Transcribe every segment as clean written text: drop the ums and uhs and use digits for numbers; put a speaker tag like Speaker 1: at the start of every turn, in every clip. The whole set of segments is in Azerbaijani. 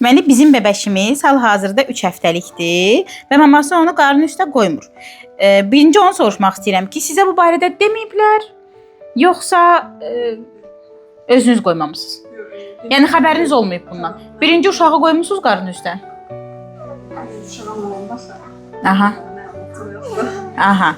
Speaker 1: Deməli bizim bəbəşimiz hal-hazırda 3 həftəlikdir və maması onu qarnı üstə qoymur. Birinci onu soruşmaq istəyirəm ki, sizə bu barədə deməyiblər, yoxsa özünüz qoymamısınız? Yəni xəbəriniz olmayıb bundan. Birinci uşağı qoymusunuz qarnı üstə?
Speaker 2: Uşağım olmasa.
Speaker 1: Aha.
Speaker 2: Məlumatım yoxdur.
Speaker 1: Aha.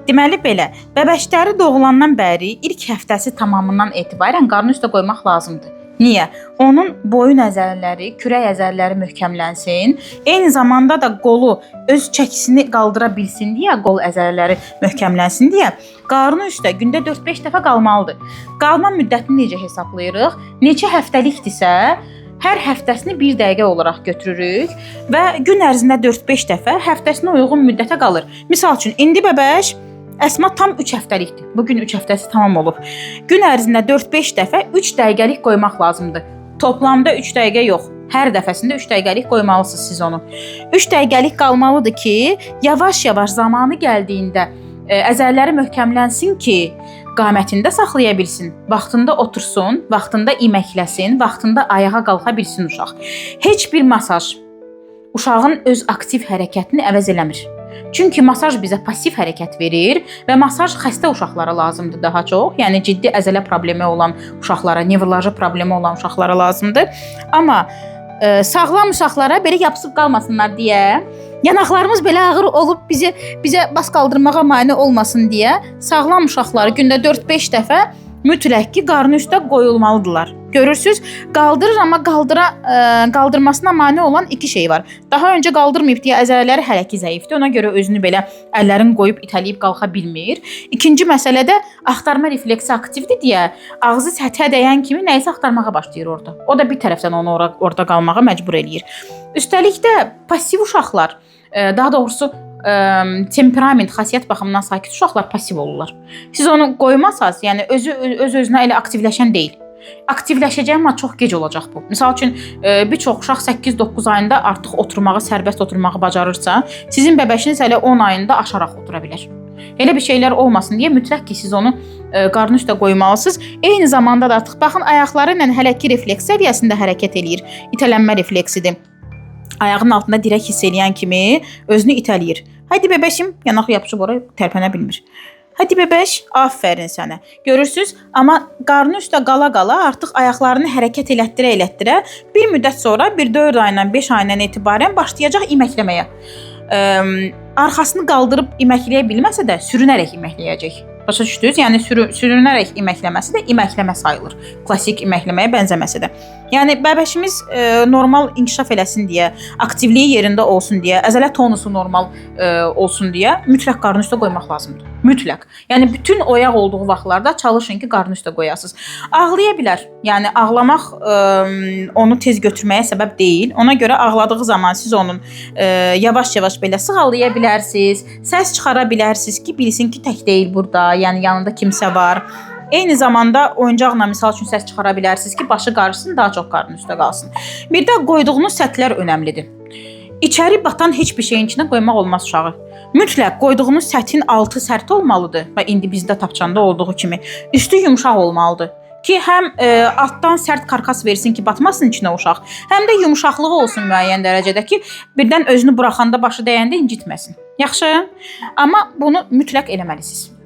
Speaker 1: Deməli belə, bəbəşləri doğulandan bəri ilk həftəsi tamamından etibarən qarnı üstə qoymaq lazımdır. Niyə? Onun boyun əzələləri, kürək əzələləri möhkəmlənsin. Eyni zamanda da qolu öz çəkisini qaldıra bilsin deyə, qol əzələləri möhkəmlənsin deyə qarnı üstə gündə 4-5 dəfə qalmalıdır. Qalma müddətini necə hesablayırıq? Neçə həftəlikdirsə, hər həftəsini bir dəqiqə olaraq götürürük və gün ərzində 4-5 dəfə həftəsinə uyğun müddətə qalır. Misal üçün, indi bəbəş Əsma tam 3 həftəlikdir. Bu gün 3 həftəsi tamam olub. Gün ərzində 4-5 dəfə 3 dəqiqəlik qoymaq lazımdır. Toplamda 3 dəqiqə yox. Hər dəfəsində 3 dəqiqəlik qoymalısınız siz onu. 3 dəqiqəlik qalmalıdır ki, yavaş-yavaş zamanı gəldiyində əzələləri möhkəmlənsin ki, qamətində saxlaya bilsin, vaxtında otursun, vaxtında iməkləsin, vaxtında ayağa qalxa bilsin uşaq. Heç bir masaj uşağın öz aktiv hərəkətini əvəz eləmir. Çünki masaj bizə pasiv hərəkət verir və masaj xəstə uşaqlara lazımdır daha çox. Yəni ciddi əzələ problemi olan uşaqlara, nevroloji problemi olan uşaqlara lazımdır. Amma sağlam uşaqlara belə yapışıb qalmasınlar deyə, yanaqlarımız belə ağır olub bizi bizə bas qaldırmağa mane olmasın deyə sağlam uşaqları gündə 4-5 dəfə mütləq ki, qarnı üstə qoyulmalıdırlar. Görürsüz, qaldırır amma qaldırmasına mane olan iki şey var. Daha öncə qaldırmayıb deyə əzələləri hələ ki zəifdir. Ona görə özünü belə əllərini qoyub itələyib qalxa bilmir. İkinci məsələ də axtarma refleksi aktivdir deyə ağzı səthə dəyən kimi nəyisə axtarmağa başlayır orada. O da bir tərəfdən onu orada qalmağa məcbur eləyir. Üstəlik də pasiv uşaqlar, daha doğrusu temperament, xasiyyət baxımından sakit uşaqlar pasiv olurlar. Siz onu qoymasaz, yəni özü öz özünə elə aktivləşən deyil. Aktivləşəcək, amma çox gec olacaq bu. Misal üçün, bir çox uşaq 8-9 ayında artıq oturmağı, sərbəst oturmağı bacarırsa, sizin bəbəşiniz hələ 10 ayında aşaraq otura bilər. Elə bir şeylər olmasın deyə mütləq ki, siz onu qarnı üstə qoymalısınız. Eyni zamanda da artıq baxın, ayaqları ilə hələ ki refleks səviyyəsində hərəkət eləyir. İtələnmə refleksidir. Ayağının altında dirək hiss eləyən kimi özünü itələyir. Haydi bebeşim, yanağı yapışıb ora tərpənə bilmir. Hadi bebeş, afərin sənə. Görürsüz, amma qarnı üstə qala-qala artıq ayaqlarını hərəkət elətdirə-elətdirə bir müddət sonra bir 4 ayından 5 ayından etibarən başlayacaq iməkləməyə. Arxasını qaldırıb iməkləyə bilməsə də sürünərək iməkləyəcək. Başa düşdünüz? Yəni sürünərək iməkləməsi də iməkləmə sayılır. Klassik iməkləməyə bənzəməsə də. Yəni bəbəşimiz normal inkişaf eləsin deyə, aktivliyi yerində olsun deyə, əzələ tonusu normal olsun deyə mütləq qarnı üstə qoymaq lazımdır. Mütləq. Yəni bütün oyaq olduğu vaxtlarda çalışın ki, qarnı üstə qoyasınız. Ağlaya bilər. Yəni ağlamaq onu tez götürməyə səbəb deyil. Ona görə ağladığı zaman siz onun yavaş-yavaş belə sığallaya bilərsiniz, səs çıxara bilərsiniz ki, bilsin ki, tək deyil burada, yəni yanında kimsə var. Eyni zamanda oyuncaqla misal üçün səs çıxara bilərsiniz ki, başı qarışsın, daha çox qarnın üstə qalsın. Bir də qoyduğunuz səthlər önəmlidir. İçəri batan heç bir şeyin içinə qoymaq olmaz uşağı. Mütləq qoyduğunuz səthin altı sərt olmalıdır və indi bizdə tapçanda olduğu kimi üstü yumşaq olmalıdır ki, həm altdan sərt karkas versin ki, batmasın içinə uşaq, həm də yumşaqlığı olsun müəyyən dərəcədə ki, birdən özünü buraxanda başı dəyəndə incitməsin. Yaxşı? Amma bunu mütləq eləməlisiniz.